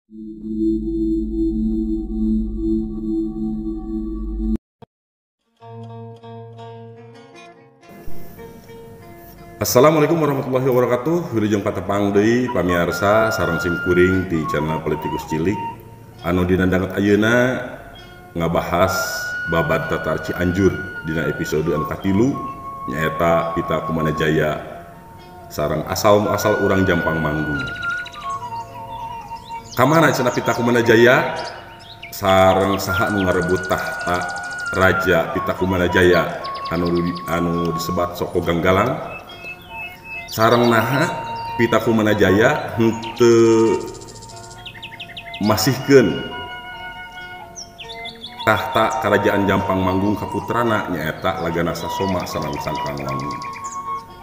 Assalamualaikum warahmatullahi wabarakatuh. Wilujeng patepang deui pamiarsa sareng simkuring di channel Politikus Cilik anu dina danget ayeuna ngabahas babad Tatar Cianjur dina episode anu katilu nyaeta Pita Kumana Jaya sareng asal muasal urang Jampang Manggung. Kamana cenah Pita Kumana Jaya sareng saha nu ngarebut tahta Raja Pita Kumana Jaya anu disebat Soko Ganggalang? Sareng naha Pita Kumana Jaya henteu masihkeun tahta kerajaan Jampang Manggung ka putrana nyaeta Lagana Sasoma sareng Sangkang Wangi.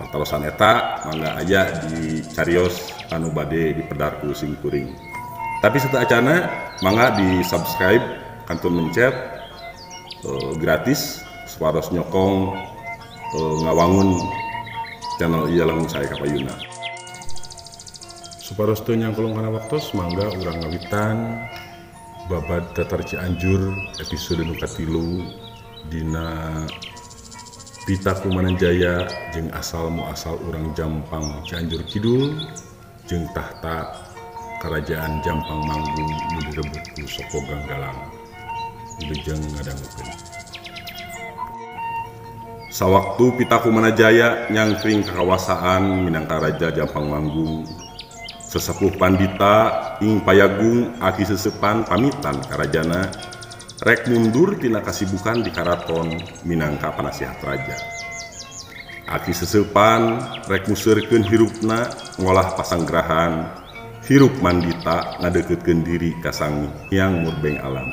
Patarosan eta mangga aya di carios anu bade dipedar ku simkuring. Tapi sateuacana mangga di subscribe kantun mencet gratis supados nyokong ngawangun channel ieu lamun saya kapayuna. Supados teu nyangkolong kana waktos mangga urang ngawitan babad Tatar Cianjur episode nu katilu dina Pita Kumana Jaya jeung asal muasal urang Jampang Cianjur Kidul jeung tahta kerajaan Jampang Manggung nu direbut ku Soko Ganggalang. Wilujeng ngadangukeun. Sawaktu Pita Kumana Jaya nyangkring kakawasaan minangka Raja Jampang Manggung, sesepuh pandita ing Payagung aki sesepan pamitan karajana rek mundur tina kasibukan di karaton minangka panasihat raja. Aki sesepan rek museurkeun hirupna ngolah pasanggrahan hirup mandita ngadeukeukeun diri ka Sang Hyang Murbeng Alam.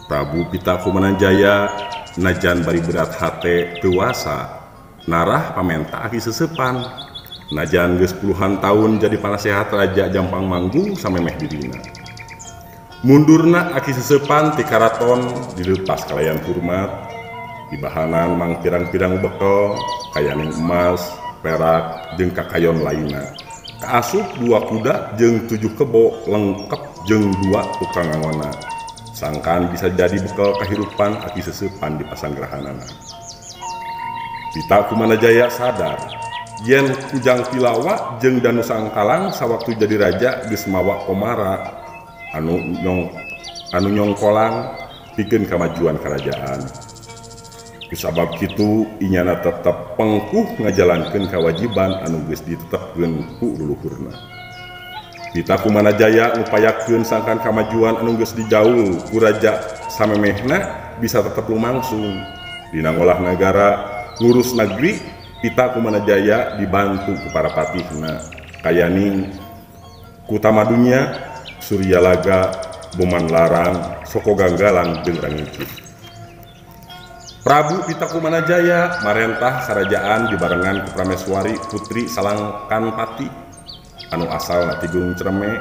Prabu Pita Kumana Jaya najan bari berat hate teu wasa narah pamenta aki sesepan najan geus puluhan tahun jadi panasehat Raja Jampang Manggung samemeh dirina. Mundurna aki sesepan ti karaton dileupas kalayan hormat dibahanan mang pirang-pirang bekel kayaning emas, perak jeung kakayon lainna. Kaasup 2 kuda jeung 7 kebo lengkap jeung 2 tukang ngangona. Sangkan bisa jadi bekal kehidupan aki sesepan di pasanggrahanana. Pita Kumana Jaya sadar yen Kujang Tilawa jeung Danu Sangkalang sawaktu jadi raja geus mawa komara anu nyongkolang pikeun kamajuan kerajaan. Kusabab kitu inyana tetep pengkuh ngajalankeun kewajiban anu geus ditetepkeun ku luluhurna. Pita Kumana Jaya ngupayakeun sangkan kamajuan anu geus dijaul ku raja samemehna bisa tetep lumangsung. Dina ngolah nagara ngurus negeri, Pita Kumana Jaya dibantu ku para patihna kayaning Kutamadunya, Suryalaga, Boman Larang, Soko Ganggalang jeung Ranginjid. Prabu Pita Kumana Jaya marentah karajaan dibarengan ku Prameswari Putri Salangkanpati anu asal ti Gunung Cereme.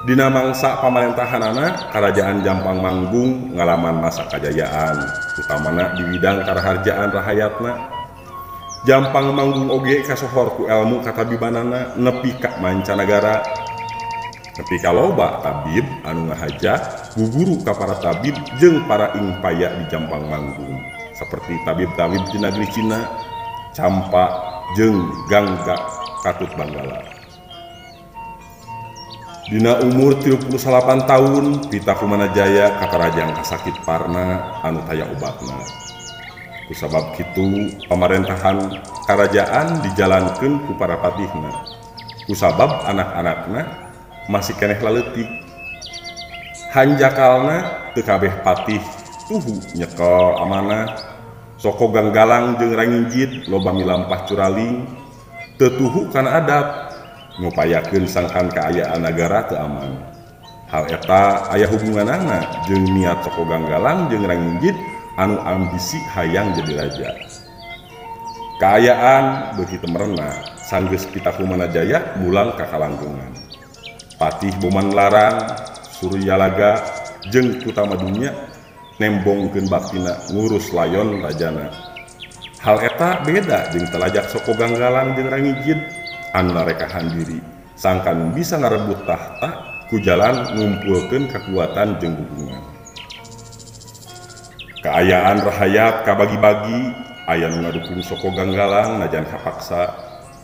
Dina mangsa pamarentahanana kerajaan Jampang Manggung ngalaman masa kajayaan utamana di bidang karaharjaan rahayatna. Jampang Manggung oge kasohor ku elmu katabibanana nepi ka mancanagara. Nepi ka loba tabib anu ngahaja guguru ka para tabib jeung para ingpaya di Jampang Manggung seperti tabib-tabib di negeri Cina, Campa jeung Gangga Katut Banggala. Dina umur 38 tahun, Pita Kumana Jaya katarajang kasakit parna anu taya obatna. Kusabab kitu pamarentahan karajaan dijalankeun ku para patihna. Kusabab anak-anakna masih keneh laleutik. Hanjakalna teu kabeh patih tuhu nyekel amanah. Soko Ganggalang jeung Ranginjid loba milampah curaling teu tuhu kana adat ngupayakeun sangkan kaayaan nagara teu aman. Hal eta aya hubunganana jeung niat Soko Ganggalang jeung Ranginjid anu ambisi hayang jadi raja. Kaayaan beuki teu merenah sanggeus Pita Kumana Jaya mulang ka kalanggengan. Patih Boman Larang, Suryalaga jeung Kutamadunya nembongkeun baktina ngurus layon rajana. Hal eta beda jeung telajak Soko Ganggalang jeung Ranginjid anu narekahan diri sangkan bisa ngarebut tahta ku jalan ngumpulkeun kakuatan jeung dukungan. Kaayaan rahayat kabagi-bagi, aya nu ngadukung Soko Ganggalang najan kapaksa,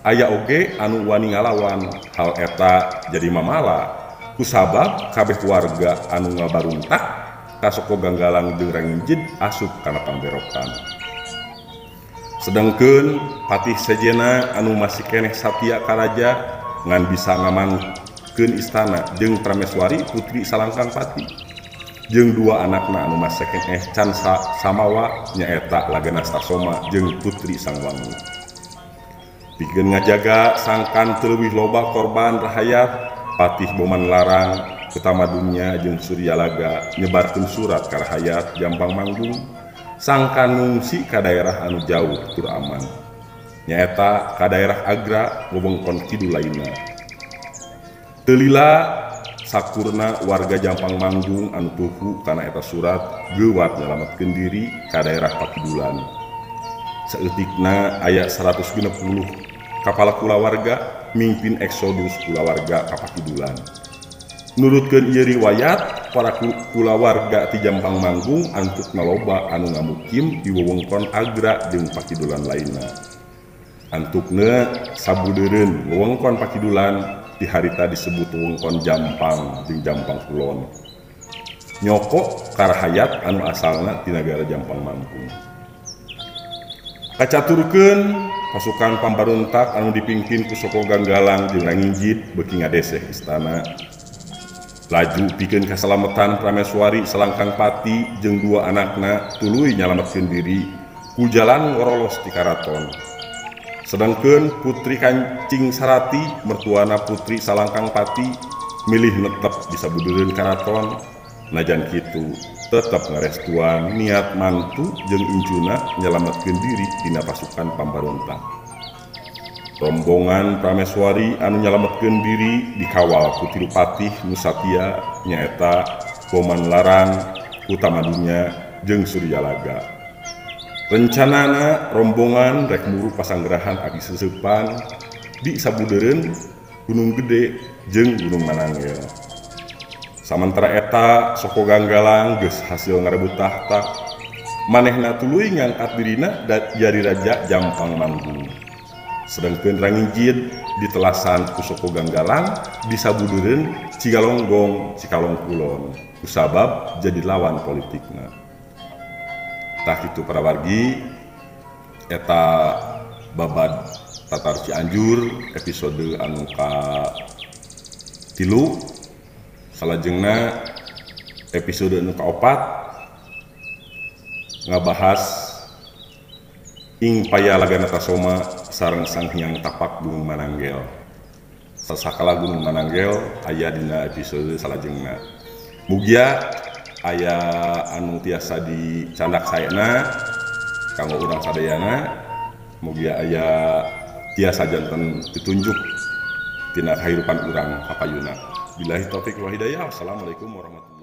aya oge anu wani ngalawan. Hal eta jadi mamala kusabab kabeh warga anu ngabaruntak ka Soko Ganggalang jeung Ranginjid asup kana pamberokan. Sedengkeun Patih Sejena anu masih keneh satia ka raja ngan bisa ngamankeun istana jeung Prameswari putri Salangkang Pati jeung dua anakna anu masih keneh can samawa nyaeta Lagana Stasoma jeung Putri Sangwangi. Pikeun ngajaga sangkan teu leuwih loba korban rahayat, Patih Boman Larang Kutamadunya jeung Suryalaga nyebarkeun surat ka rahayat Jampang Manggung sangkan ngungsi ka daerah anu jauh tur aman, nyaeta ka daerah Agra wewengkon kidul lainna. Teu lila sakurna warga Jampang Manggung anu tuhu kana eta surat geuwat nyalametkeun diri ka daerah Pakidulan. Saeutikna aya 160 kapala kulawarga mingpin eksodus kulawarga ka Pakidulan. Nurutkeun ieu riwayat, para kulawarga ti Jampang Manggung antukna loba anu ngamukim di wewengkon Agra jeung Pakidulan lainna. Antukna sabudeureun wewengkon Pakidulan di harita disebut wewengkon Jampang jeung Jampang Kulon. Nyoko karahayat anu asalna ti nagara Jampang Manggung. Kacaturkeun pasukan pambaruntak anu dipimpin ku Soko Ganggalang jeung Ranginjid beuki ngadeseh istana. Laju pikeun kasalametan Prameswari Salangkang Pati jeung dua anakna tuluy nyalametkeun diri ku jalan ngorolos ti karaton. Sedangkeun Putri Kancing Sarati mertuana Putri Salangkang Pati milih netep di sabudeureun karaton, najan kitu tetep ngarestuan niat mantu jeung incuna nyalametkeun diri dina pasukan pambarontak. Rombongan Prameswari anu nyalametkeun diri dikawal ku tilu patih nu satia nyaeta Boman Larang, Kutamadunya jeung Suryalaga. Rencanana rombongan rek muru pasanggerahan Aki Seseupan di sabudeureun Gunung Gede jeung Gunung Mananggel. Samantara eta Soko Ganggalang geus hasil ngarebut tahta, manehna tuluy ngangkat dirina jadi raja Jampang Manggung. Sedangkeun Ranginjid ditelasan ku Soko Ganggalang di sabudeureun Cigalonggong Cikalong Kulon kusabab jadi lawan politikna. Tah kitu para wargi, eta babad Tatar Cianjur episode anu ka 3. Salajengna episode anu ka-4 ngabahas ing paya Lagana Tasoma sareng Sang Hyang Tapak Gunung Mananggel. Sasakala Gunung Mananggel aya dina episode salajengna. Mugia aya anu tiasa dicandak saena kanggo urang sadayana. Mugia aya tiasa janten pitunjuk tina kahirupan urang kapayuna. Billahi taufik wal hidayah. Wassalamualaikum warahmatullahi.